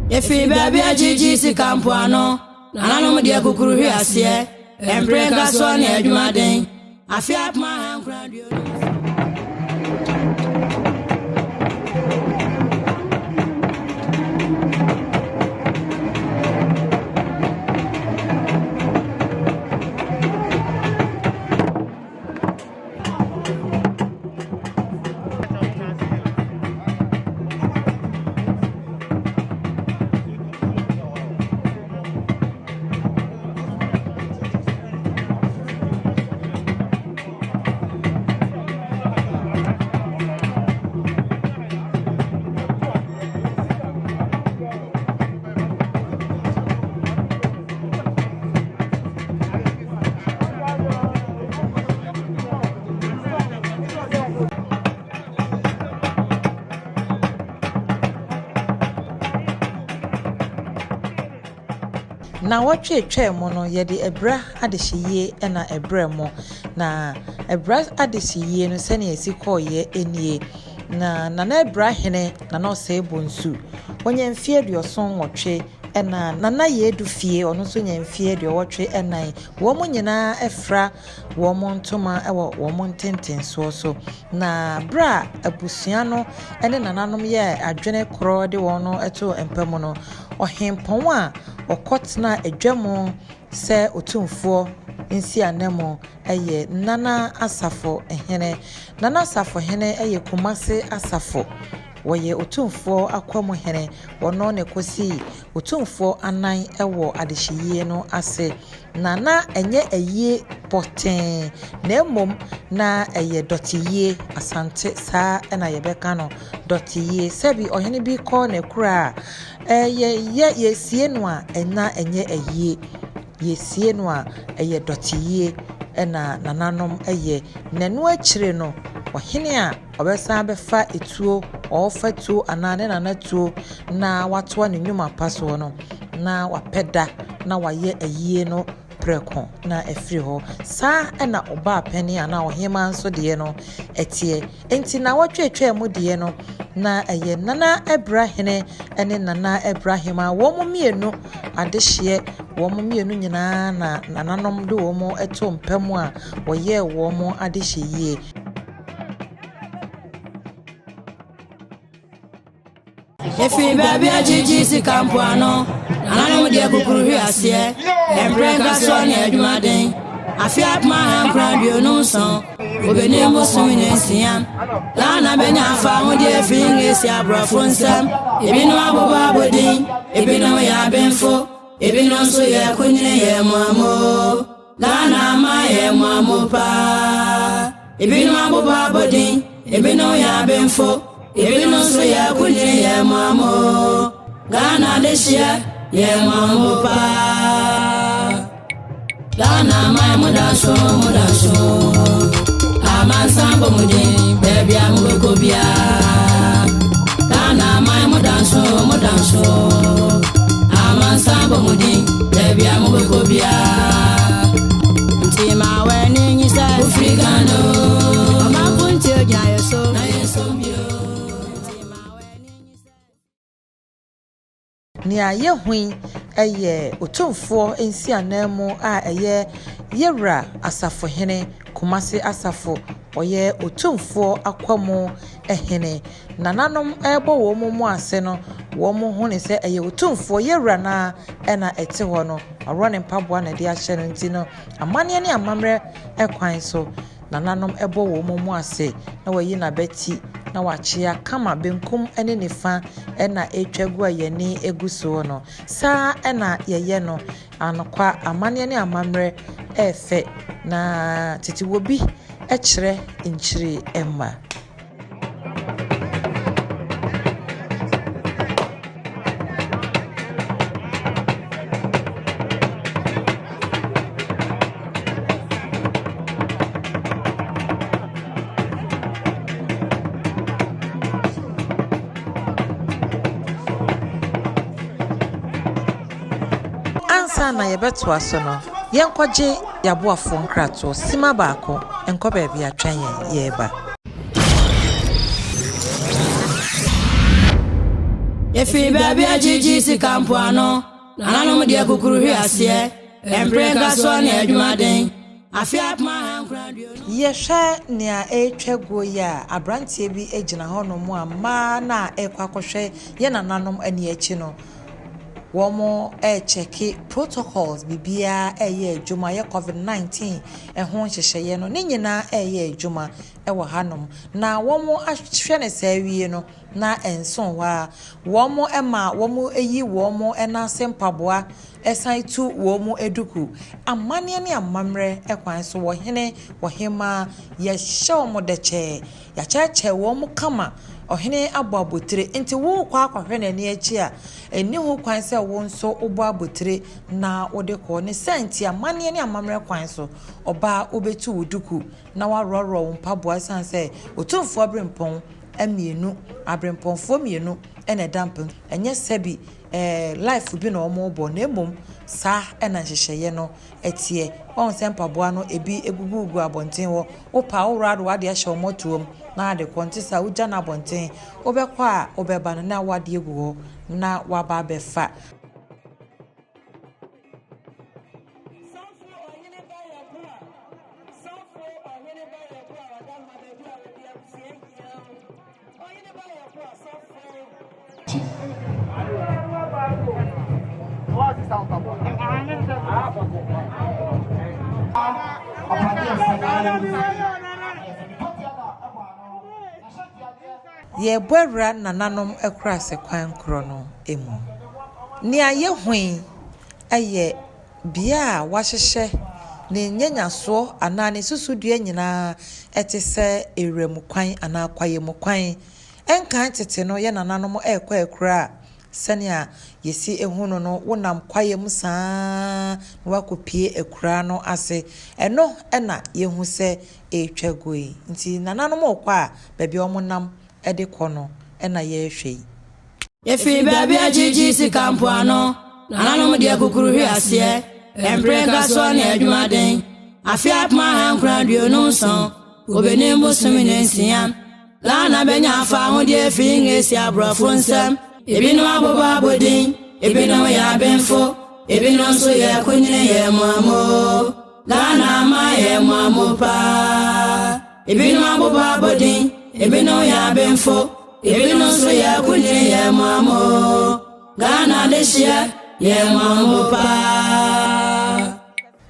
Yɛfiri baabi akyirikyiri sika mpoano, nananom deɛ kukuru hwe aseɛ, mpere nkasoɔ ne adwumaden. Afe 1950. Nnawɔtwe atwaa mu no, yɛde abira adehyeyie na ɛbrɛɛ mo. Na abira adehyeyie no, sɛnea ɛsi kɔeɛ nie. Na Nana Abira Hene, Nana Osei Bonsu, wanya mfeɛ 78, ɛna Nana Yeadu Fie, ɔno nso nya mfeɛ 84. Wɔn nyinaa fra wɔn ntoma wɔ wɔn ntentensoɔ so. Na berɛ a abusua no ne nananom yɛɛ adwene korɔ de wɔn too mpa mu no, ɔhempɔn a ɔkɔtenaa adwa mu sɛ otumfoɔ nsiananmu yɛ Nana Asafo Hene. Nana Asafo Hene yɛ Kumase Asafo. Wɔyɛ Otumfoɔ Akwamuhene. Ɔno na ɛkɔsii Otumfoɔ anan wɔ adehyeyie no ase. Na na ɛnyɛ ayie pɔtee, na mmom na ɛyɛ dɔteyie, Asante, saa na yɛbɛka no, dɔteyie. Sɛbi ɔhene bi kɔ n'akura a, yɛyɛ, yɛsie no a, na ɛnyɛ ayie. Yɛsie no a, ɛyɛ dɔteyie na nananom yɛ. Na ɛno akyire no, ɔhene a ɔbɛsan abɛfa etuo, ɔrefa tuo anaa ne nana tuo na watoa ne nnwuma pa soɔ no, na wapɛ da na wayɛ ayie no prɛko na afiri hɔ. Saa na ɔbaa panin anaa ɔhemaa nso deɛ no teɛ. Enti nnawɔtwe a atwaa mu deɛ no, na ɛyɛ Nana Abira Hene ne Nana Abira Hemaa. Wɔn mmienu adehyeɛ, wɔn mmienu nyinaa na nananom de wɔn too mpa mu a wɔyɛɛ wɔn adehyeɛ yie. Ɛfiri baabi a gyegye sika mpoano, nananom deɛ kukuru hwe aseɛ, mpere nkasoɔ ne adwumaden. Afe 1957, Obenim bosome ne nsia, Ghana bɛnya afa ahodeɛ afiri Englesi aborɔfo nsam. Ebinom abobɔ abodin, ebinom yɛ abenfo, ebinom nso yɛ akunini yɛ mmoammo. Ghana ama yɛ mmoammo paa. Ebinom abobɔ abodin, ebinom yɛ abenfo, ebinom nso yɛ akunini yɛ mmoammo. Ghana dehyeɛ yɛ mmoammo paa. Ghana ama mo da so, mo da so. Amansan bɔ mo din, baabi a mobɛkɔ biara. Ghana ama mo da so, mo da so. Amansan bɔ mo din, baabi a mobɛkɔ biara. Nti ma w'ani nyi sɛ wofiri Ghana o. Ɔmanfo nti ogyina yɛ so, na yɛ so bio. Nti ma w'ani nyi sɛ. Nea yɛhu yi yɛ Otumfoɔ nsiananmu a ɛyɛ Yewura Asafohene, Kumasi Asafo. Ɔyɛ Otumfoɔ Akwamu Hene. Nananom rebɔ wɔn mu ase no, wɔhu no sɛ ɛyɛ Otumfoɔ, Yewura no ara na ɛte hɔ no. Waworɔ ne mpaboa na ɛde ahyɛ no nti no, amanneɛ ne amammerɛ kwan so, Nananom bɔ wɔn mu ase na wɔayi n'abati na wɔakyea kama benkum ne nifa na ɛretwa gu a yɛn ani gu soɔ no. Saa ara na yɛyɛ no. Anokwa, amanneɛ ne amammerɛ yɛ fɛ, na tete wɔ bi kyerɛ nkyiri mma. Ansa na yɛbɛtoa so no, yɛnkɔgye yɛn aboafoɔ nkratoɔ simma baako nkɔ baabi a twɛn yɛn yɛreba. Ɛfiri baabi a gyegye sika mpoano, nananom deɛ kukuru hwe aseɛ, mpere nkasoɔ ne adwumaden. Afe 1920. Yɛhwɛ nea ɛretwa guo yi a, aberanteɛ bi gyina hɔnom a mmaa no a ɛrekɔ akɔhwɛ yɛn nananom ani akyi no, wɔrekyɛke protocols, biribiara reyɛ adwuma, ɛyɛ covid 19 ho nhyehyɛeɛ no, ne nyinaa reyɛ adwuma wɔ hanom. Na wɔahwɛ no saa awie no, na ɛnso hɔ ara, wɔma wɔyi wɔn nan ase mpaboa san tu wɔn duku. Amanneɛ ne amammerɛ kwan so, ɔhene, ɔhemmaa, yɛhyɛ wɔn dɛkyɛɛ, yɛakyɛkyɛ wɔn kama. Ɔhene abɔ abotire, nti worekɔ akɔhwɛ n'ani akyi a, ɛnni ho kwan sɛ wo nso wobɔ abotire na wode kɔ. Ne saa nti, amanneɛ ne amammerɛ kwan so, ɔbaa wobɛtu wo duku na woaworɔworɔ wo mpaboa ɛsiane sɛ Otumfoɔ Aberempɔn mmienu, aberempɔnfoɔ mmienu na ɛda mpa mu. Ɛnyɛ sɛbi ɛɛ life bi na wɔrebɔ na mmom saa na nhyehyɛeɛ no teɛ. Woahu sɛ mpaboa no ebi gugugu abɔnten hɔ. Wopɛ a woworɔ de w'adeɛ ahyɛ wo mmɔtoam na ade kɔ. Nte saa wogya no abɔnten. Wobɛkɔ a wobɛba no na w'adeɛ gu hɔ na woaba abɛfa. Yɛrebɔ awura nananom akuraase kwan korɔ no mu. Nea yɛhu yi yɛ bea a wɔahyehyɛ ne nnyinasoɔ anaa ne susudua nyinaa te sɛ nwuram kwan anaa kwaeɛ mu kwan. Nkan tete no, yɛn nananom rekɔ akura a, sɛnea yɛsi hu no no, wonam kwaeɛ mu saa ara na woakɔpue akuraa no ase. Ɛno na yɛhu sɛ ɛretwa gu yi. Nti nananom rekɔ a, baabi a wɔnam de kɔ no na yɛrehwɛ yi. Ɛfiri baabi a gyegye sika mpoano, nananom deɛ kukuru hwe aseɛ, mpere nkasoɔ ne adwumaden. Afe 1927, Obenim bosome ne nsia, Ghana bɛnya afa ahodeɛ afiri Ngresi aborɔfo nsam. Ebinom abobɔ abɔdin, ebinom yɛ abenfo, ebinom nso yɛ kunyini yɛ mmoammo. Ghana ama yɛ mmoammo paa. Ebinom abobɔ abɔdin, ebinom yɛ abenfo, ebinom nso yɛ kunyini yɛ mmoammo. Ghana de hyeɛ yɛ mmoammo paa.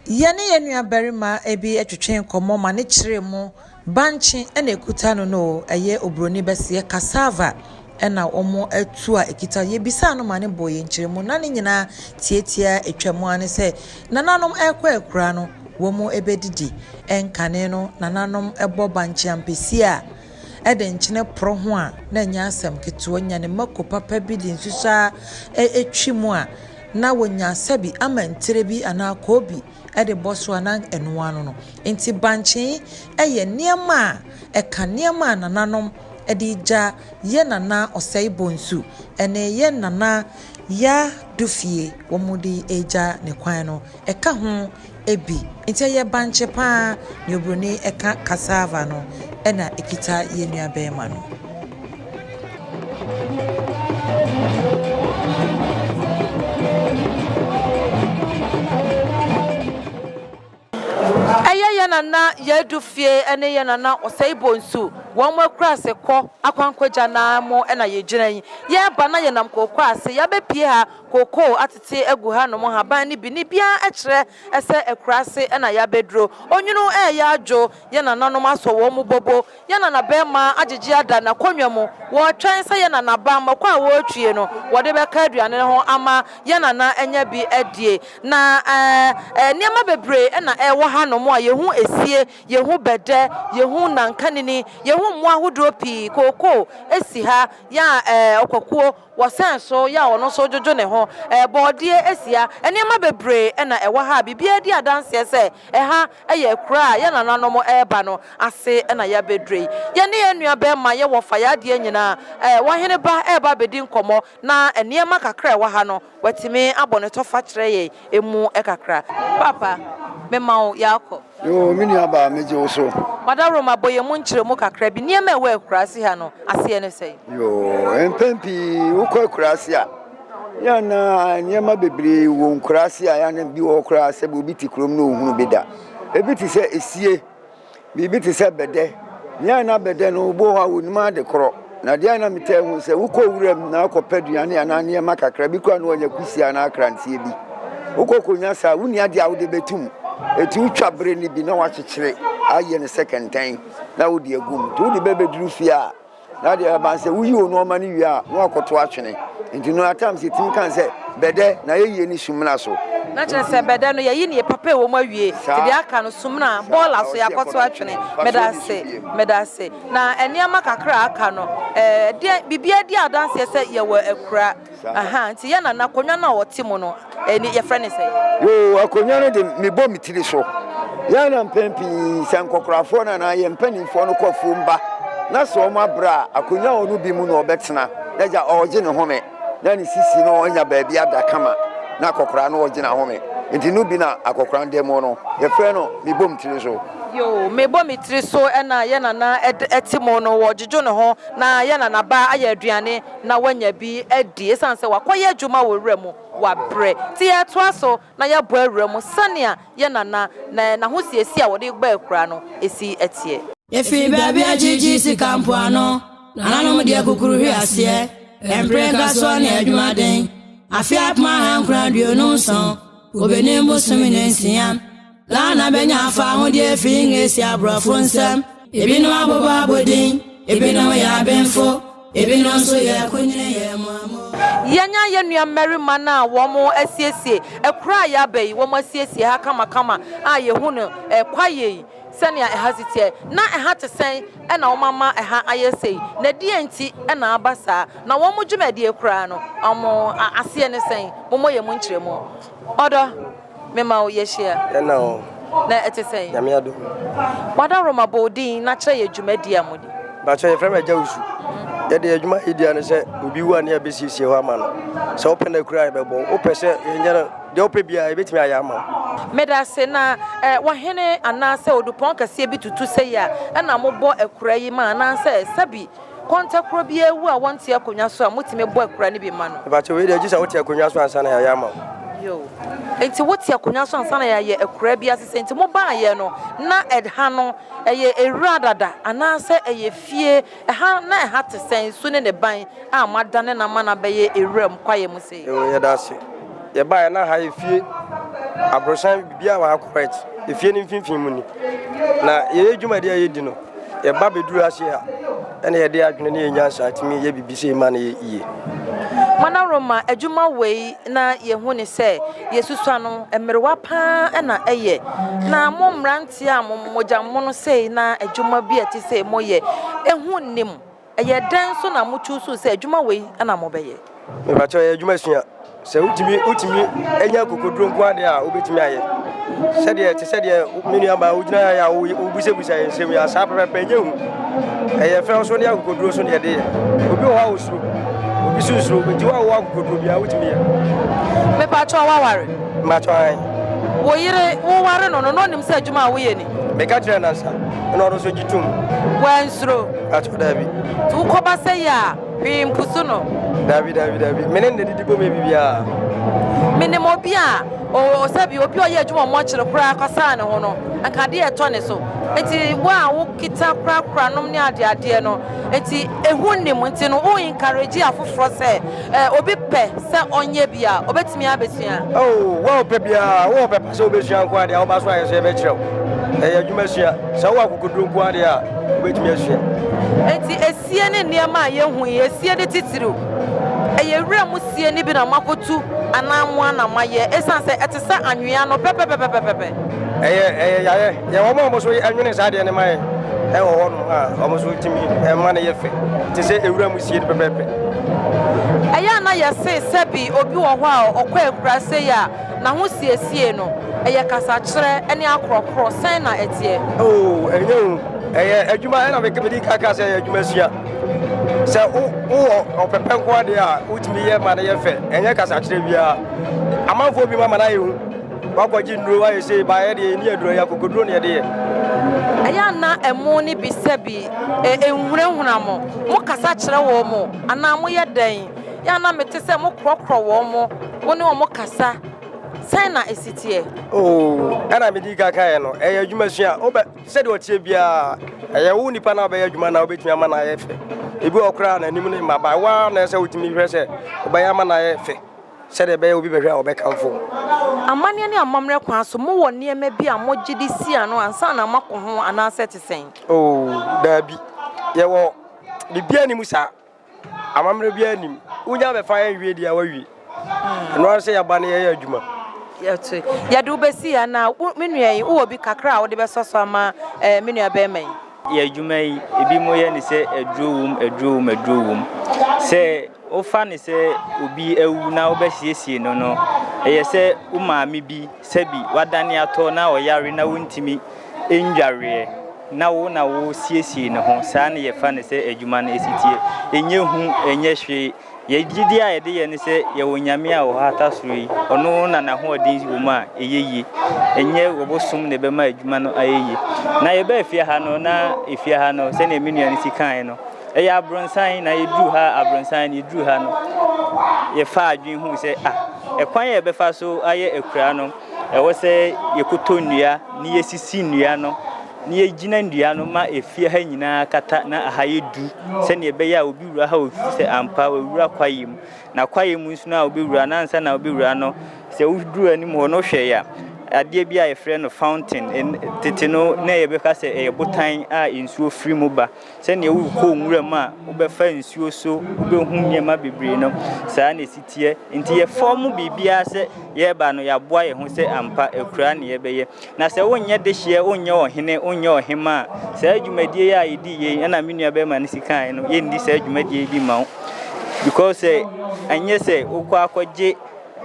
Yɛne yɛn nuabarima bi twetwe nkɔmmɔ ma ne kyerɛ mu bankye na ɛkuta no no ɛyɛ oburoni bɛseɛ cassava ɛna wɔatu a ɛkita. Yɛbisaa no ma ne bɔɔ yɛn nkyerɛmu na ne nyinaa tietia atwa mu ara ne sɛ nananom ɛrekɔ akura no wɔn bɛdidi. Nkane no nananom bɔ bankye ampesie a ɛde nkyene poro ho a na ɛnyɛ asɛm ketewa. Nya ne mako papa bi de nsusuaa ɛtwi mu a na wɔnya sɛbi ama ntire bi anaa koobi de bɔ so a na ɛno ano no. Nti bankye yɛ nneɛma a ɛka nneɛma a nananom de gya yɛ nana Ɔsɛe Bonsu ne yɛ nana Yaa Dufie wɔn de gya ne kwan no ɛka ho bi. Nti ɛyɛ bankye paa nea oburoni ɛka cassava no ɛna ɛkita yɛn nua bɛrima no. Ɛyɛ yɛn nana Yadu fie ne yɛn nana Ɔsɛe Bonsu wɔn akuraase kɔ akwankɔgya naa mu na yɛgyina yi. Yɛreba na yɛnam kooko ase, yɛabɛpue ha, kooko atete agu hanom, nhaban no bi ne biara kyerɛ sɛ akuraase na yɛabɛduro. Onwunu reyɛ adwo, yɛn nananom asɔ wɔn mu bobo, yɛn nanabarima agyegye ada n'akonnwa mu, wɔretwɛn sɛ yɛn nanaba mmɔkɔ a wɔretwie no, wɔde bɛka aduane no ho ama yɛn nana anya bi adie. Na nneɛma bebree na ɛwɔ hanom a yɛhu esie, yɛhu bɛdɛ, yɛhu nankanini, yɛhu mmoa ahodoɔ pii, kookoo si ha, yɛ a ɔkwakuo wɔsɛn so, yɛ a ɔno nso dwodwo ne ho, bɔɔdeɛ si ha, nneɛma bebree na ɛwɔ ha a biribiara di adanseɛ sɛ ɛha yɛ akura a yɛn nananom reba no ase na yɛabɛduru yi. Yɛne yɛn nua bɛrima, yɛ wɔfa, yɛn adeɛ nyinaa, wɔhene ba reba abɛdi nkɔmmɔ na nneɛma kakra a ɛwɔ ha no, watumi abɔ ne tɔfa kyerɛ yɛn ɛmu kakra. Papa. Mema wo yaakɔ. Yoo, me nua baa, megye wo so. W'adaworoma, bɔ yɛn mu nkyerɛmu kakra bi. Nneɛma a ɛwɔ akuraase ha no, aseɛ ne sɛn? Yoo, mpɛn pii wokɔ akuraase a, yɛ a na nneɛma bebree wɔ nkuraase a yɛ a na bi wɔ hɔ koraa sɛ obi te kurom na ɔnhunu bi da. Ebi te sɛ esie. Biribi te sɛ bɛdɛ. Nea na bɛdɛ no, obi wɔ hɔ a onim ade korɔ. Na deɛ na metaa hu sɛ wokɔ wuram na akɔpɛ aduane anaa nneɛma kakra bi koraa na wanya kusie anaa akranteɛ bi. Wokɔ kɔnya saa a, wonni adeɛ a wode bɛto mu. Enti wotwa bere no bi na woakyekyere ayɛ no sɛ kɛntɛn na wode agu mu. Nti wode bɛbɛduru fie a, Na deɛ ɛba sɛ woyi wo nnoɔma no wie a na wakɔto atwene. Nti no at times yɛtumi ka sɛ bɛdɛ na yɛyie ne sumina so. Na kyerɛ sɛ bɛdɛ no yɛyi neɛ papa ɛwɔ mu awie nti deɛ aka no sumina, bɔɔla so yɛakɔto atwene. Medase, medase. Na nneɛma kakra a aka no ɛɛ deɛ biribiara di adanseɛ sɛ yɛwɔ akura. Ahaa nti yɛ nana akonnwa no a ɔte mu no ɛni yɛfrɛ no sɛn? Yoo akonnwa no de mebɔ me tiri so. Yɛn na mpɛn pii sɛ nkɔkorafoɔ no anaa yɛn mpanimfoɔ no kɔ afuom ba na sɛ wɔn abrɛ a akonnwa wɔ no bi mu na ɔbɛtena na gya ɔregye ne home na ne sisi no anya baabi ada kama na akɔkora no ɔregye n'ahome nti no bi na akɔkora no da mu no yɛfrɛ no mebɔ me tiri so. Yoo mebɔ me tiri so ɛna yɛ nana ɛte mu no wɔdwodwo ne ho na yɛ nana ba ayɛ aduane na wanya bi adi esiane sɛ wakɔyɛ adwuma wɔ wura mu, wabrɛ. Nti yɛtoa so na yɛbɔ awura mu sɛnea yɛn nana na n'ahosiesie a wɔde ba akuraa no si teɛ. Yɛfiri baabi a gyegye sika mpoano, nananom deɛ kukuru hwe aseɛ, mpere nkasoɔ ne adwumaden. Afe 1927, Obenim bosome ne nsia, Ghana bɛnya afahodeɛ afiri Ngresi aborɔfo nsam. Ebinom abobɔ abodin, ebinom yɛ abenfo, ebinom nso yɛ akunini yɛ amuamu. Yɛanya yɛn nua mmarima no a wɔasiesie akuraa a yɛaba yi, wɔasiesie ha kamakama a yɛhu no kwaeɛ yi sɛnea ɛha si teɛ. Na ɛha te sɛn na wɔama ɛha ayɛ sei? Na ɛdeɛn nti na aba saa? Na wɔn dwumadie koraa no, wɔn aseɛ ne sɛn? Mommɔ yɛn mu nkyerɛmu. Ɔdɔ. Mema wo yɛhyia. Ɛna o. Na ɛte sɛn? Nyame adom. W'adaworoma bɔ wo din na kyerɛ yɛ dwumadie a modi. Mpakyɛ yɛfrɛ me Agya Wusu. Yɛde yɛ adwuma a yɛdi ara ne sɛ obi wu a ne yɛabɛsiesie hɔ ama no. Sɛ wopɛ no akura a yɛbɛbɔ wo. Wopɛ sɛ yɛnyɛ no deɛ wopɛ biara yɛbɛtumi ayɛ ama wo. Medase, na eh, ɔhene anaasɛ odupɔn kɛseɛ bi tutu sei a ɛna mobɔ akura yi ma anaasɛ sɛbi Kɔntɛkorɔ biara wu a wɔnte akonnwa so a, motumi bɔ akura no bi ma no. Mepakyɛ wei deɛ gye sɛ wote akonnwa so ansa na yɛayɛ ama wo. Yoo. Nti wote akonnwa so ansa na yɛayɛ akura bi ase sɛ nti mobaeɛ no na ɛha no ɛyɛ ewura dada anaasɛ ɛyɛ fie? Ɛha na ɛha te sɛn? Su ne ne ban a moadane no ama no abɛyɛ ewuram kwaeɛ mu sei? Yoo yɛda ase. Yɛbaeɛ na ha yɛ fie, aborosan biribiara wɔ ha correct. Efie no mfimfini mu ni. Na yɛyɛ dwumadi a yɛdi no. Yɛba bɛduru ase a, ɛna yɛde adwene ne yɛn nyansa tumi yɛ biribi sei ma no yɛ yie. Mana Roma adwuma wei na yɛhu ne sɛ yɛsusua no mmerewa pa ara na ɛyɛ. Na mo mmeranteɛ a mo mogya mono sei na adwuma bi a ɛte sei moyɛ, ehu nni mo? Ɛyɛ dɛn nso na mo choosuu sɛ adwuma wei na mobɛyɛ? Mepakyɛw, ɛyɛ adwuma sua. Sɛ wotumi wotumi nya akokoduro nko ara deɛ a wobɛtumi ayɛ. Sɛdeɛ te sɛ deɛ me nua baa wogyina ha yi a wobisabisa yɛn nsɛm yi a saa pɛpɛpɛ ɛnyɛ hu. Ɛyɛ fɛw so ne akokoduro so na yɛde yɛ. Obi wɔ hɔ a osuro, obi nso nsuro. Nti wo a wowɔ akokoduro biara wotumi yɛ. Mepakyɛw waware? Mepakyɛw ae. Wo yere woware no no na onim sɛ adwuma a woyɛ ni? Meka kyerɛɛ no ansa ɛna ɔno nso gye tom. Wansuro? Mepakyɛw daabi. Nti wokɔba sɛ yɛ a hwee mpusu no? Daabi daabi daabi me ne no na didi bom yɛ biribiara. Menim obi a o sɛbi obi a ɔyɛ adwuma wɔ mɔkyere koraa kɔsaa ne ho no nka adeɛ ɛtɔ ne so nti wo a wokita korakora nom ne adeadeɛ no nti ehu nnim nti no wo encourage afoforɔ sɛ eh, obi pɛ sɛ ɔnyɛ bi a obetumi abɛsua. Oh, wo a wopɛ biara, wo a wopɛ pa sɛ wobɛsua nko adeɛ a woba so ayɛ so yɛbɛkyerɛ wo. Ɛyɛ adwuma sua. Sɛ wowɔ akokoduro nko adeɛ a wobɛtumi asua. Enti esie ne nneɛma a yɛhu yi, esie ne titiriw, ɛyɛ wuram sie no bi na moakotu anaa mo ara na moayɛ esiane sɛ ɛte sɛ anwea no pɛpɛpɛpɛpɛpɛ? Ɛyɛ ɛyɛ yayɛ. Yɛwɔ wɔn a wɔn nso nwene saa adeɛ no ma yɛn wɔ hɔnom a wɔn nso tumi ma no yɛ fɛ te sɛ ewura sie no pɛpɛɛpɛ. Ɛyɛ a na yɛse sɛbi obi wɔ hɔ a ɔkɔ akura sei a n'ahosiesie no ɛyɛ kasakyerɛ ne akorɔkorɔ, sɛn na ɛteɛ? Oh, ɛnyɛ o. Ɛyɛ adwuma ɛna meka medi kan kaa sɛ ɛyɛ adwuma sua. Sɛ wo wowɔ ɔpɛpɛ nko adeɛ a wotumi yɛ ma no yɛ fɛ, ɛnyɛ kasakyerɛ biara. Amanfoɔ bi ma ma no ayɛ hu. Woakɔgye nnuro woayɛ sei ba yɛ deɛ yɛnni aduro ɛyɛ akokoduro na yɛde yɛ. Ɛyɛ a na ɛmo no bi sɛbi nhunahuna mo, mo kasa kyerɛ wɔn mo anaa mo yɛ dɛn? Yɛ a na mete sɛ mo korɔkorɔ wɔn mo, wo ne wɔn kasa, sɛn na ɛsi teɛ? Oo, ɛna medi kan kaeɛ no, ɛyɛ adwuma sua. Wobɛ, sɛdeɛ ɔteɛ biara, ɛyɛ wo nipa no a wobɛyɛ adwuma no a wobɛtumi ama no ayɛ fɛ. Ebi wɔ hɔ koraa a n'anim no mmaba, wo ara na ɛsɛ sɛ wotumi hwɛ sɛ wobɛyɛ ama no ayɛ fɛ. Sɛdeɛ ɛbɛyɛ obi bɛhwɛ a ɔbɛkamfo wo. Amanneɛ ne amammerɛ kwan so, mowɔ nneɛma bi a mogye de si ano ansa na moakɔ ho anaasɛ ɛte sɛn? Oo, daabi. Yɛwɔ biribiara nni mu saa. Amammerɛ biara nni mu. Wonya bɛfa yɛn wie deɛ a, woawie. Ɛno ara sɛ yɛaba na yɛyɛ adwuma. Yɛte. Yɛde wo bɛsi ha na wo, me nua yi, wowɔ bi kakra a wode bɛsɔ so ama eh, me nua barima yi? Yɛ adwuma yi, ebinom yɛ no sɛ aduro wom, aduro wom, aduro wom. Sɛ Wofa no sɛ obi awu na wobɛsiesie no no, ɛyɛ sɛ wo maame bi sɛbi wadane atɔ na ɔyare na wontumi nnwareɛ na wo na wosiesie ne ho. Saa na yɛfa no sɛ adwuma no si teɛ. Ɛnyɛ hu, ɛnyɛ hwee. Yɛn gyidie a yɛde yɛ ne sɛ yɛwɔ Nyame a ɔhata soro yi, ɔno na n'ahoɔden wɔ mu a ɛyɛ yie. Ɛnyɛ ɔbosom na ɛbɛma adwuma no ayɛ yie. Na yɛbaa efie ha no, na efie ha no sɛdeɛ me nua no si kaeɛ no, Ɛyɛ abronsan na yɛduru ha abronsan no yɛduru ha no yɛfaa adwene huu sɛ ah ɛkwan a yɛbɛfa so ayɛ akuraa no ɛwɔ sɛ yɛkɔtɔ nnua na yɛsisi nnua no na yɛgyina nnua no ma efie ha nyinaa kata na aha yɛ du sɛdeɛ ɛbɛyɛ a obi wura ha ɔfiri sɛ ampa wawura kwaeɛ mu na kwaeɛ mu nso no a wobɛwura no ansa na wobɛwura no Sɛ woduru anim hɔ no wohwɛ a, adeɛ bi a yɛfrɛ no fountain, tete no na yɛbɛka sɛ ɛyɛ botan a nsuo firi mu ba. Sɛdeɛ wokɔ nwura mu a wobɛfa nsuo so, wobɛhu nneɛma bebree no, saa na ɛsi teɛ. Nti yɛfɔm biribiara sɛ yɛreba no, yɛaboa yɛn ho sɛ ampa akuraa na yɛbɛyɛ. Na sɛ wonyɛ dehyeɛ, wonyɛ ɔhene, wonyɛ ɔhemmaa a, saa dwumadie yi a yɛdi yei, ɛna me nua bɛrima no si kaeɛ no, yɛnni saa dwumadie yi bi mma wo. Because sɛ ɛnyɛ sɛ wokɔ akɔgye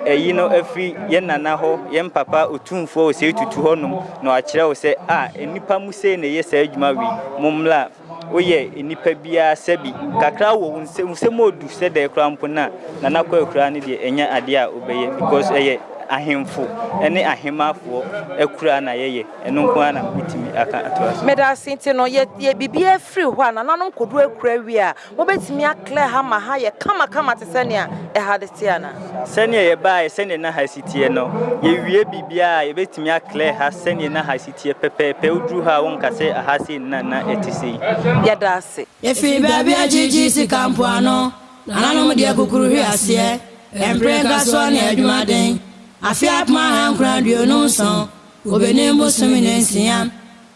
ayi no afiri yɛn nana hɔ, yɛn papa Otumfoɔ Osei Tutu hɔ nom na wakyerɛ wo sɛ a nnipa mu sei na ɛyɛ saa adwuma wei, mommra. Woyɛ nnipa biara sɛbi kakra wɔ wo nsam, wo nsam ɔdu sɛ dɛn koraa mpo no a, Nana Kwaku koraa no deɛ ɛnyɛ adeɛ a wobɛyɛ because ɛyɛ ahemfo ne ahemmafoɔ akura na yɛyɛ, ɛno nko ara na mɛtumi aka atoa so. Medase nti no yɛ yɛ biribiara firi hɔ a nananom kɔduru akura wie a Mobɛtumi a clear ha ma ha ayɛ kama kama te sɛ nea ɛha de te anaa? Sɛnea yɛbaeɛ, sɛnea na ha si teɛ no, yɛwie biribiara a, yɛbɛtumi a clear ha sɛnea na ha si teɛ pɛpɛɛpɛ. Woduru ha a, wonka sɛ aha sei na na ɛte sei. Yɛda ase. Yɛfiri baabi a gyegye sika mpoano, nananom deɛ kukuru hwe aseɛ, mpere nkasoɔ ne adwumaden. Afe 1927, Obenin bosome ne nsia,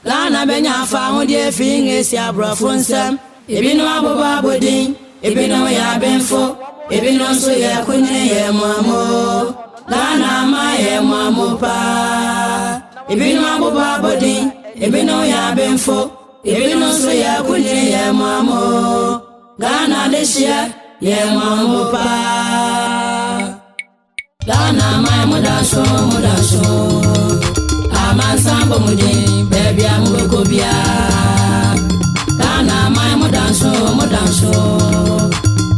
Ghana bɛnya afahodeɛ afiri Ngresi aborɔfo nsam. Ebinom abobɔ abodin, ebinom yɛ abenfo, ebinom nso yɛ akunini yɛ mmoammo. Ghana aman yɛ mmoammo paa. Ebinom abobɔ abodin, ebinom yɛ abenfo, ebinom nso yɛ akunini yɛ mmoammo. Ghana adehyeɛ yɛ mmoammo paa. Ghana man mo da so mo da so amansan bɔ mo din baabi a mobɛkɔ biara Ghana man mo da so mo da so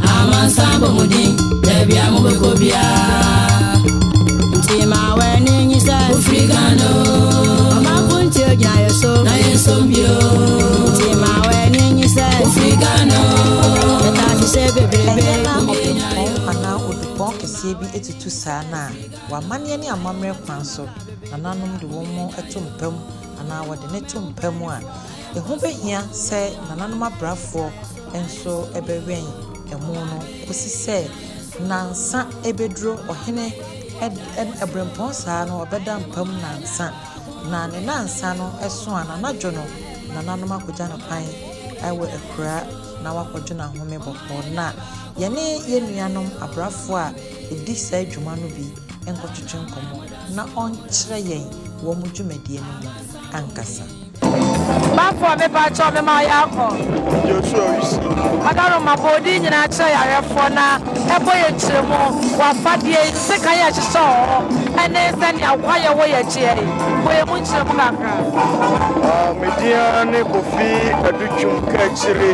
amansan bɔ mo din baabi a mobɛkɔ biara nti ma w'ani nyi sɛ wofiri Ghana o ɔmanfo nti ogyina yɛ so na yɛnsom bio nti ma w'ani nyi sɛ wofiri Ghana o yɛtaase sɛ bebrebe Ɛnyɛ na ɔpempɔn anaa Pɔn kɛseɛ bi tutu saa no a, wɔ amanneɛ ne amammerɛ kwan so, nananom de wɔn to mpa mu anaa wɔde no to mpa mu a, ɛho bɛhia sɛ nananom abrafoɔ nso bɛwɛn ɛmo no kɔsi sɛ nnansa bɛduro. Ɔhene berempɔn saa no, ɔbɛda mpa mu nnansa, na ne nnansa no so a, n'anadwo no, nananom akɔgya no kwan wɔ akuraa na wakɔdwo n'ahome bɔkɔɔ. Na Yɛne yɛn nuanom abrafo a edi saa dwuma no bi nkɔtwetwe nkɔmmɔ na ɔnkyerɛ yɛn wɔn dwumadie no mu ankasa. Bafo me pa kyɛw me ma ɔyɛ akɔ. Joshua Owusu. Ɔdaroma bɔ odin nyinaa kyerɛ yarefoɔ na ɛbɔ yɛn nkyerɛmu wɔ afadeɛ yi sekan a ɛhyehyɛ wɔ hɔ ɛne sɛnea kwaeɛ wɔ yɛn akyi ha yi. Bɔ yɛn mu nkyerɛmu kakra. Me din ara ne Kofi Adutwum Kaakyire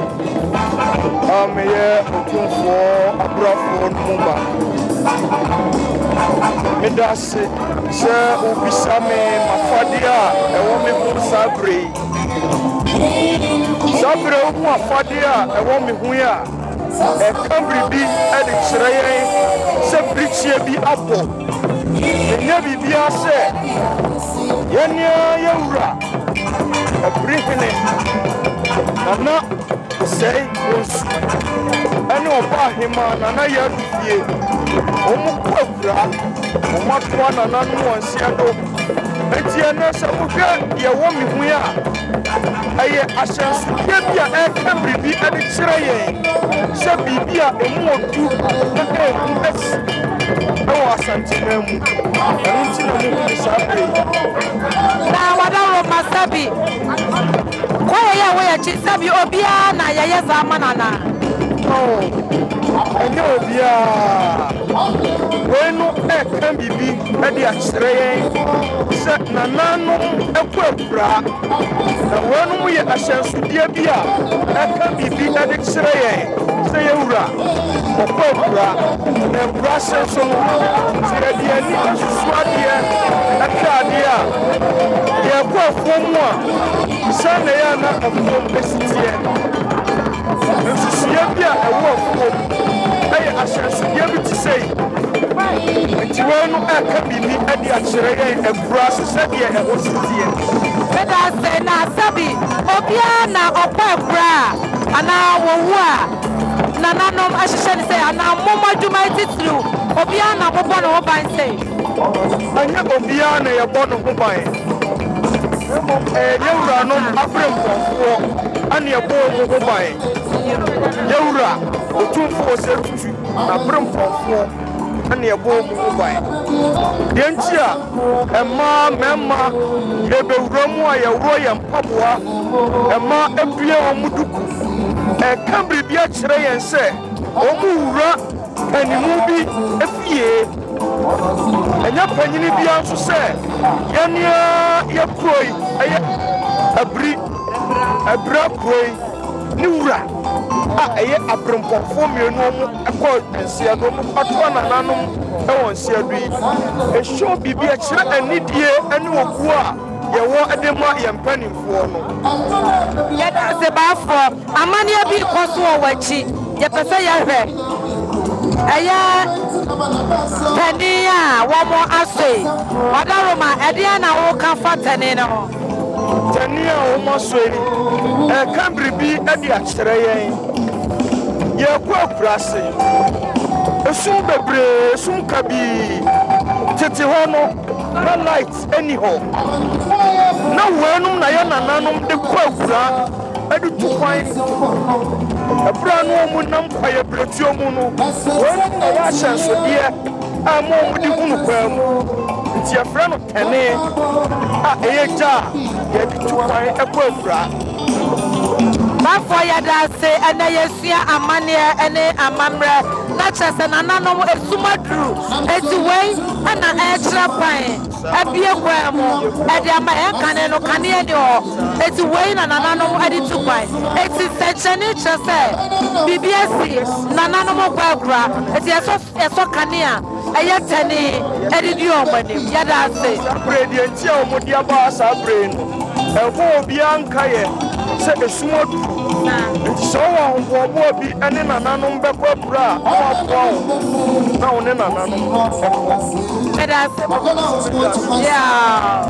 a meyɛ Otumfoɔ Abrafoɔ no mu ba. Meda ase sɛ wobisa me m'afadeɛ a ɛwɔ me ho saa berɛ yi. Saa berɛ wohu afadeɛ a ɛwɔ me ho yi a, ɛka biribi de kyerɛ yɛn sɛ birikyie bi abɔ. Ɛnyɛ biribiara sɛ yɛn ara yɛn wura, Abirihene, Nana Osei Bonsu ne Ɔbaahemaa Nana Yadu fie. Wɔkɔ akuraa, wɔatoa nananom wɔn nseɛ do. Enti ɛnnɛ sɛ wohwɛ deɛ ɛwɔ me ho yi a, ɛyɛ ahyɛnsodeɛ bi a ɛreka biribi de kyerɛ yɛn sɛ biribi a ɛmu ɔdu na ɛhu asi wɔ Asanteman mu. Ɛno nti na mohu me saa berɛ yi. Na wadaworo sɛbi Kwaeɛ yi a ɛwɔ yɛn akyi sɛbi obiara na yɛyɛ saa ma no anaa? Oh, ɛnyɛ obiara. Wei no ɛreka biribi de akyerɛ yɛn sɛ nananom kɔ akuraa. Na weinom yɛ ahyɛnsodeɛ bi a ɛka biribi de kyerɛ yɛn sɛ yɛn wura ɔkɔ akuraa. Na akuraase nso no, sɛ yɛde yɛn ani susu adeɛ hwɛ adeɛ a, yɛkɔ afuo mu a, Sɛn na ɛyɛ a na afuom si teɛ? Nsusuiɛ bi a ɛwɔ afuom yɛ ahyɛnsodeɛ bi te sei. Nti wei no ɛreka biribi de akyerɛ yɛn akuraase sɛdeɛ ɛhɔ si teɛ. Meda ase na sɛbi obiara na ɔkɔ akura a anaa wɔwu a nananom ahyehyɛ no sei anaa mo mo adwuma yi titiriw obiara na mobɔ ne ho ban sei? Ɛnyɛ obiara na yɛbɔ ne ho ban. Na mmom ɛyɛ yɛn wuranom aberempɔnfoɔ na ɛbɔ wɔn ho ban. Yɛn wura Otumfoɔ Osei Tutu n'aberempɔnfoɔ na ɛbɔ wɔn ho ban. Deɛ nti a mmaa, mmarima yɛbɛwura mu a yɛworɔ yɛn mpaboa, mmaa abue wɔn duku, ɛreka biribi akyerɛ yɛn sɛ wɔwura panimu bi fie. Ɛnyɛ panyini biara nso sɛ yɛn ara yɛ kuro yi ɛyɛ abiri abira kuro yi ne wura a ɛyɛ aberempɔfoɔ mmienu wɔn kɔ nseɛdo wɔn kɔtoa nananom wɔ nseɛdo yi ɛhyɛ biribi ɛkyerɛ anidie ne obuo a yɛwɔ de ma yɛn mpanimfoɔ no. Yɛda ase baafoɔ. Amanneɛ bi rekɔ so wɔ w'akyi. Yɛpɛ sɛ yɛhwɛ. Ɛyɛ tɛne a wɔasɔ yi. Ɔdaroma, ɛdeɛn na woka fa tɛne no ho? Tɛne a wɔasɔ yi, ɛreka biribi de akyerɛ yɛn. Yɛrekɔ akuraase. Esum bebree, esum kabii. Tete hɔ no, na light nni hɔ. Na weinom na yɛn nananom de kɔ akuraa. de tu kwan. Ɛberɛ a na wɔn nam kwaeɛbirentuo mu no, weinom na ɛyɛ ahyɛnsodeɛ a ɛma wɔn de hunu kwan mu. Nti yɛfrɛ no tɛne a ɛyɛ gya a yɛde tu kwan kɔ akuraa. Bafoɔ yɛda ase ɛnɛ yɛsua amanneɛ ne amammerɛ na kyerɛ sɛ nananom esum aduru enti wei na ɛrekyerɛ kwan. Abue kwan mu de ama yɛn kane no, kanea nni hɔ, enti wei na nananom de tu kwan. Enti nsɛnkyerɛnne kyerɛ sɛ biribi asi, nananom rekɔ akura, enti yɛsɔ kanea a ɛyɛ tɛnee de di wɔn anim. Yɛda ase. Saa berɛ yi, deɛ nti a wɔde aba ha saa berɛ yi no, ɛmfa obiara nkaeɛ sɛ esum aduru. Enti sɛ wowɔ ahoboaboa bi ne nananom bɛkɔ akura a, na wɔaboa wo na wo ne nananom kɔ. Meda ase. Yeah.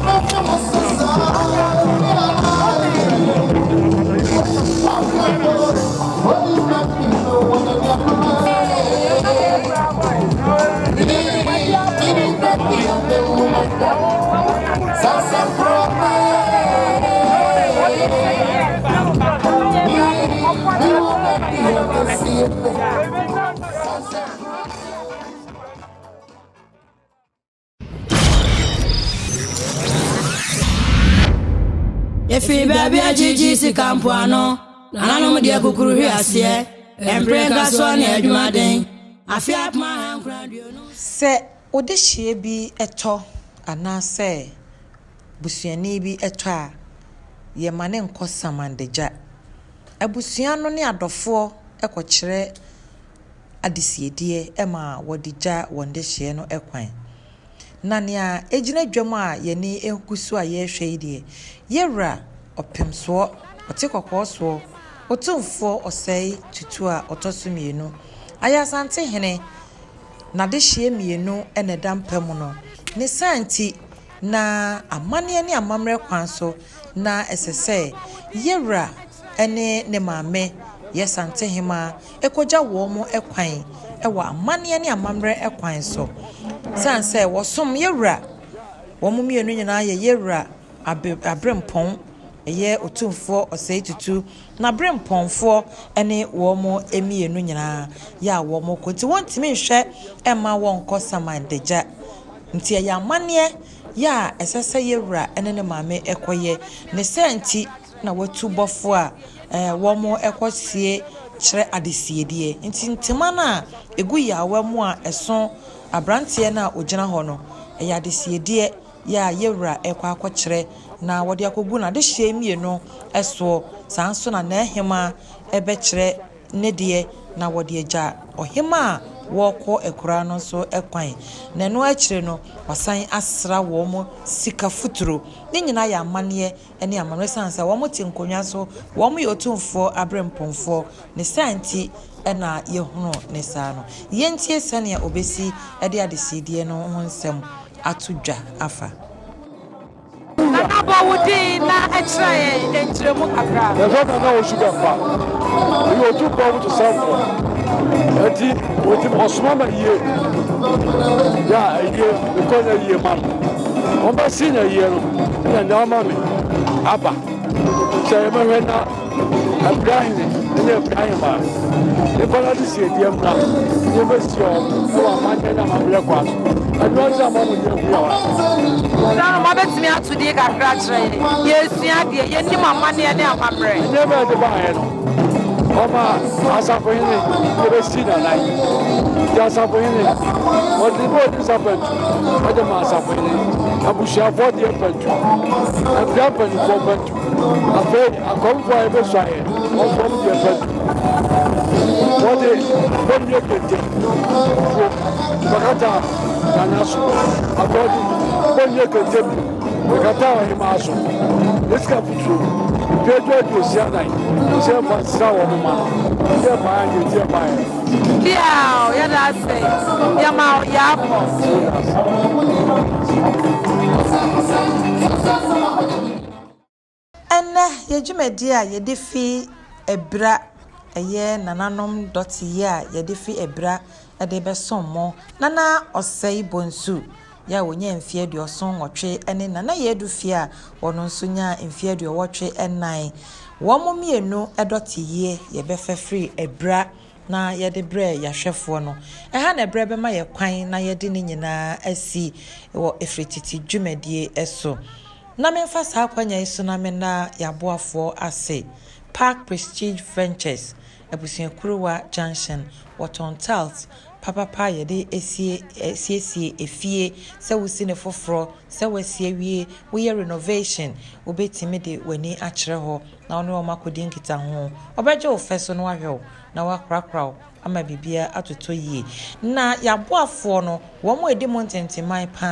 Yɛfiri baabi a gyegye sika mpoano, nananom deɛ kukuru hwe aseɛ, mpere nkasoɔ ne adwumaden, afe apem ahankron aduonu. Sɛ wo dehyeɛ bi tɔ anaasɛ busuani bi tɔ a, yɛma no nkɔ samandagya. Abusua no ne adɔfoɔ kɔkyerɛ. adesiedeɛ ma wɔde gya wɔn dehyeɛ no kwan. Na nea ɛgyina dwam a yɛn ani gu so a yɛrehwɛ yi deɛ, Yɛwura Ɔpemsoɔ, ɔte kɔkɔɔ soɔ, Otumfoɔ Ɔsɛe Tutu a ɔtɔ so mmienu, Ayɛ Asantehene, n'adehyeɛ mmienu na ɛda mpa mu no. Ne saa nti, na amanneɛ ne amammerɛ kwan so na ɛsɛ sɛ Yɛwura ne ne maame, yɛ Santehemaa, kɔgya wɔn kwan wɔ amanneɛ ne amammerɛ kwan so. Sane sɛ wɔsom Yɛwura, wɔn mmienu nyinaa yɛ Yɛwura abe aberempɔn, ɛyɛ Otumfoɔ Osei Tutu n'aberempɔnfoɔ ne wɔn mmienu nyinaa yɛ a wɔkɔ. Nti wɔntumi nhwɛ mma wɔnkɔ Samandagya. Nti ɛyɛ amanneɛ yɛ a ɛsɛ sɛ Yɛwura ne ne maame kɔyɛ. Ne saa nti na watu bɔfoɔ a wɔkɔsie kyerɛ adesiedeɛ. Nti ntoma no a ɛgu yaawa mu a ɛso aberanteɛ no a ɔgyina hɔ no, ɛyɛ adesiedeɛ yɛ a Yɛwura rekɔ akɔkyerɛ na wɔde akɔgu n'adehyeɛ mmienu soɔ. Saa nso na n'ahemaa bɛkyerɛ ne deɛ na wɔde agya ɔhemaa a wɔrekɔ akuraa no nso kwan. Na ɛno akyire no, wasan asra wɔn sika futuro. Ne nyinaa yɛ amanneɛ ne amammerɛ esiane sɛ wɔte nkonnwa so, wɔyɛ otumfoɔ aberempɔnfoɔ. Ne saa nti na yɛhunu ne saa no. Yɛntie sɛnea ɔbɛsi de adesiedeɛ no ho nsɛm ato dwa afa. Nana bɔ wo din na kyerɛ yɛn nkyerɛmu kakra. Yɛfrɛ me Nana Osu Bɛmpa. Meyɛ Otumfoɔ Abutusɛmfoɔ. Enti wɔtim ɔsoma ma yie. Yɛ a ayie mekɔ nya yie ma no. Wɔbɛsi nya yie no na nya ama me aba. Sɛ yɛbɛhwɛ na Abira hene ne Abira hemaa nipa no adesiedeɛ mmra ne yɛbɛsie wɔn wɔ amanneɛ ne amammerɛ kwan so. Ɛno nti ama wɔn nyɛ hu yɛ hɔ. Saa no mabɛtumi ato din kakra akyerɛ yɛn. Yɛresua adeɛ, yɛnnim amanneɛ ne amammerɛ. Nneɛma a ɛde baeɛ no, ɔma asafohene yɛbɛsi nanan. Nti asafohene, wɔde ne bɛ ɔdi nsa pantu ɛde ma asafohene, abusuafoɔ deɛ pantu, abira mpanimfoɔ pantu. Afei akɔmfoɔ a yɛbɛsuaeɛ, wɔn fam deɛ fatu. Wɔde bɔnwie kente fufuo bɛkata Nana so. Afei wɔde bɔnwie kente bi bɛkata ɔhemaa so. Ne sika futuro mpedu 64 sɛ ɛfa nsra wɔn ma no. Deɛ baeɛ deɛ deɛ baeɛ. Biao, yɛda ase. Yɛma wo yaakɔ. Ɛnnɛ, yɛn dwumadie a yɛde fi Abira, ɛyɛ nananom dɔteyɛ a yɛde fi Abira de rebɛsom mo, Nana Ɔsɛe Bonsu yɛ a ɔnyaa mfeɛ 78 ne Nana Yeadu Fie a ɔno nso nyaa mfeɛ 84. Wɔn mmienu dɔteyie yɛbɛfa firi Abira na yɛde brɛɛ yɛahwɛfoɔ no. Ɛha na ɛberɛ bɛma yɛ kwan na yɛde ne nyinaa asi wɔ Ɛfiri Tete dwumadie so. Na memfa saa akwanya yi so na menna yɛaboafoɔ ase, Park Prestige Ventures, Abusuakuruwa Junction, wɔtɔn tiles papapa a yɛde sie siesie efie, sɛ wosi no foforɔ, sɛ woasi awie, woyɛ renovation, wobɛtumi de w'ani akyerɛ hɔ na wo ne wɔn akɔdi nkitaho. Wɔbɛgye wo fɛ so na wɔahwɛ wo na wɔakorakora wo ama biribiara atotɔ yie. Na yɛaboafoɔ no, wɔn a ɛdi mu ntenteman pa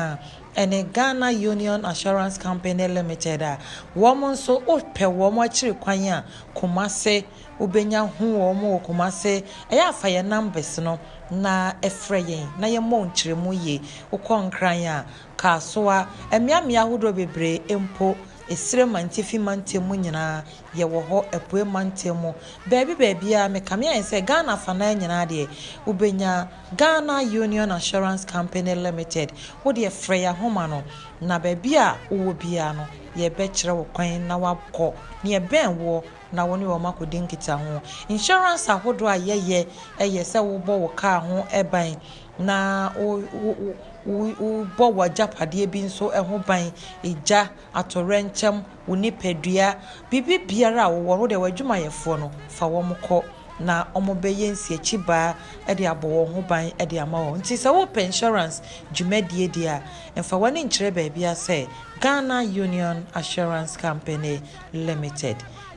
ara ne Ghana Union Assurance Company Limited a wɔn nso wopɛ wɔn akyiri kwan a, Kumase, wobɛnya hu wɔn wɔ Kumase. Ɛyɛ a fa yɛn numbers no na frɛ yɛn na yɛmmɔ wo nkyerɛmu yie. Wokɔ Nkran a, Kasoa, mmeammea ahodoɔ bebree mpo, Esire Mantifi mantam mu nyinaa, yɛwɔ hɔ, Apuei mantam mu, baabi baabiara, mekame ayɛ sɛ Ghana afanaa nyinaa deɛ, wobɛnya Ghana Union Assurance Company Limited. Wo deɛ frɛ yɛn ahoma no, na baabi a wowɔ biara no, yɛbɛkyerɛ wo kwan na woakɔ nea ɛbɛn woɔ na wo ne wɔn akɔdi nkitaho. Insurance ahodoɔ a yɛyɛ yɛ sɛ wobɔ wo kaa ho ban na wo wo wo wobɔ w'agyapadeɛ bi nso ho ban, egya, atoyerɛnkyɛm, wo nipadua, biribi biara a wowɔ no, wo deɛ w'adwumayɛfoɔ no, fa wɔn kɔ na wɔbɛyɛ nsiakyibaa de abɔ wɔn ho ban de ama wɔn. Nti sɛ wopɛ insurance dwumadie deɛ a, mfa w'ani nkyerɛ baabiara sɛ Ghana Union Assurance Company Limited.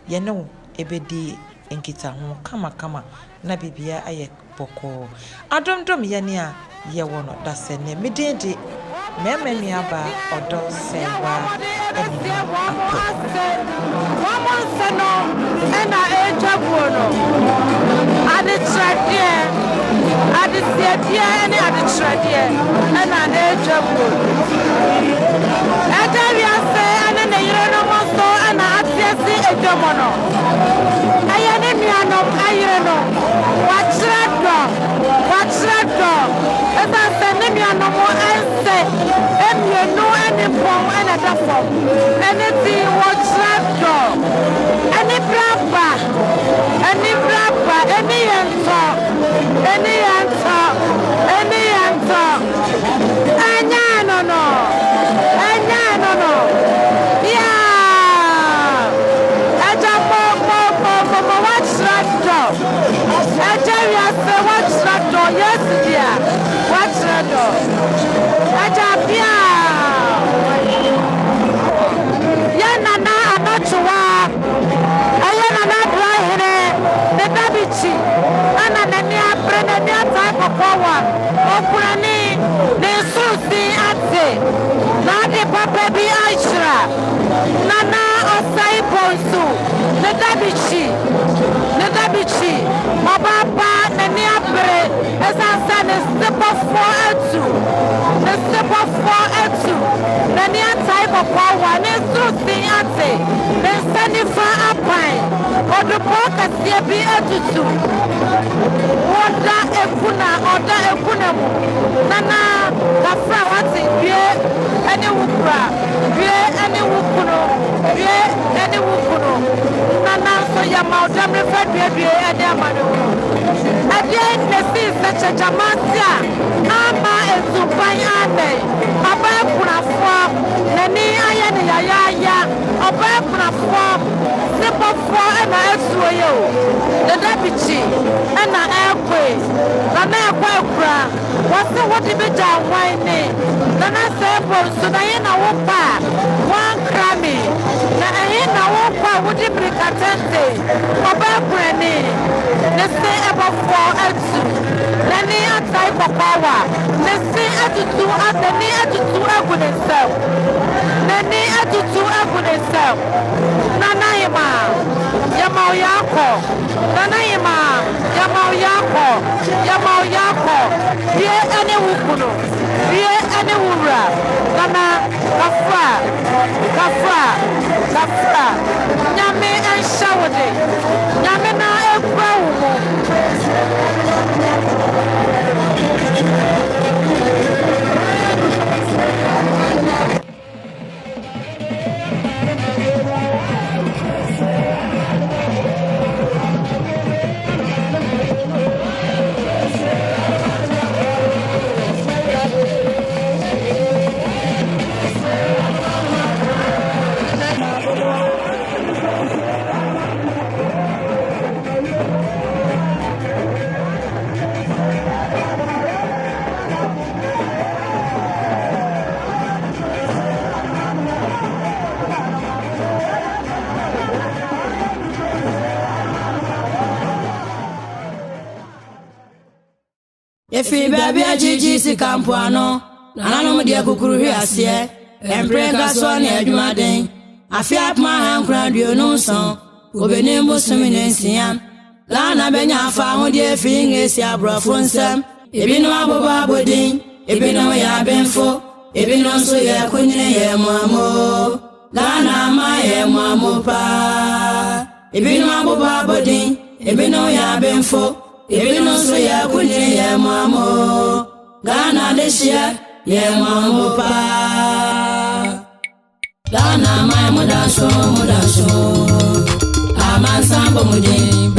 Yɛne wo bɛdi. nkitaho kamakama na biribiara ayɛ bɔkɔɔ. Adomdom yɛne a yɛwɔ no dasani. Me din de Mmarima Nuabaa Ɔdɔ Sɛɛwaa Anima Apo. Wɔn nse no na ɛretwa guo no. Adekyerɛdeɛ, adesiedeɛ ne adekyerɛdeɛ na ɛretwa guo no. Ɛda wiase ne ne yerenom nso na ate asi dwam no. Ɛyɛ ne nuanom yerenom. Wakyerɛ dɔ. Wakyerɛ dɔ. Esiane sɛ ne nuanom nse mmienu nimpɔn na ɛda fam, ɛno nti wɔkyerɛ dɔ. Anibere aba. Anibere aba. Ani yɛ ntɔ. Ani yɛ ntɔ. Ani yɛ ntɔ. Ɛnyɛ ɛno no. Ɛnyɛ ɛno no. Yeah! Agya mo mo mo mo mo wakyerɛ dɔ. Agya wiase wakyerɛ dɔ. Yesu dea wakyerɛ dɔ. Agya bia. Yɛ nana anɔkyewa. Ɛyɛ nana abrahene ne dabikyi ɛna n'ani abere n'ani atae kɔkɔɔ wa okunani ne nsorsin ate n'ade papa bi ahyira Nana Osei Bonsu ne dabikyi ne dabikyi ɔbaa pa n'ani abere ɛsiane sɛ ne sebɔfoɔ atu ne sebɔfoɔ atu n'ani atae kɔkɔɔ wa ne nsorsin ate ne nsa nifa apan odupɔn kɛseɛ bi atutu wɔda ekuna ɔda ekuna mu Nana Kafra wate due ne wo kura due ne wo kunu due ne wo kunu Nana nso yɛma wo dɛm refa due due ne amanehunu Ɛdeɛn na esii sɛ kyɛkyɛmanse a amma ntumpan ammɛn ɔbaa kunafoɔ n'ani ayɛ no yayaaya Ɔbaa kunafoɔ sebɔfoɔ na asuo yi o Deda bikyi na ɛrekɔ yi Nana ɛkɔ akura Wɔse wode me gya hwan ni Nana sɛ mpo nso na he na wokɔ a woankra me Na ɛhe na wokɔ a wode mirika tenten Ɔbaa kunani ne se ɛbɔfoɔ atu N'ani atae kɔkɔɔ wa Ne se atutu n'ani atutu agu ne nsam N'ani atutu agu ne nsam Nana Hemaa yɛma wo yaakɔ Nana Hemaa yɛma wo yaakɔ Yɛma wo yaakɔ Wie ne wo kunu Wie ne wo wura Nana Kafra Kafra Kafra Nyame nhyɛ wo den Nyame na nkura wo mu. Yɛfiri baabi a gyegye sika mpoano, nananom deɛ kukuru hwe aseɛ, mpere nkasoɔ ne adwumaden. Afe 1927, Obenim bosome ne nsia, Ghana bɛnya afa ahodeɛ afiri Ngresi aborɔfo nsam. Ebinom abobɔ abodin, ebinom yɛ abenfo, ebinom nso yɛ akunini yɛ mmoammo. Ghana ama yɛ mmoammo paa. Ebinom abobɔ abodin, ebinom yɛ abenfo, ebinom nso yɛ akunini yɛ mmoammo. Ghana adehyeɛ yɛ mmoammo paa. Ghana man mo da so, mo da so. Amansan bɔ mo din.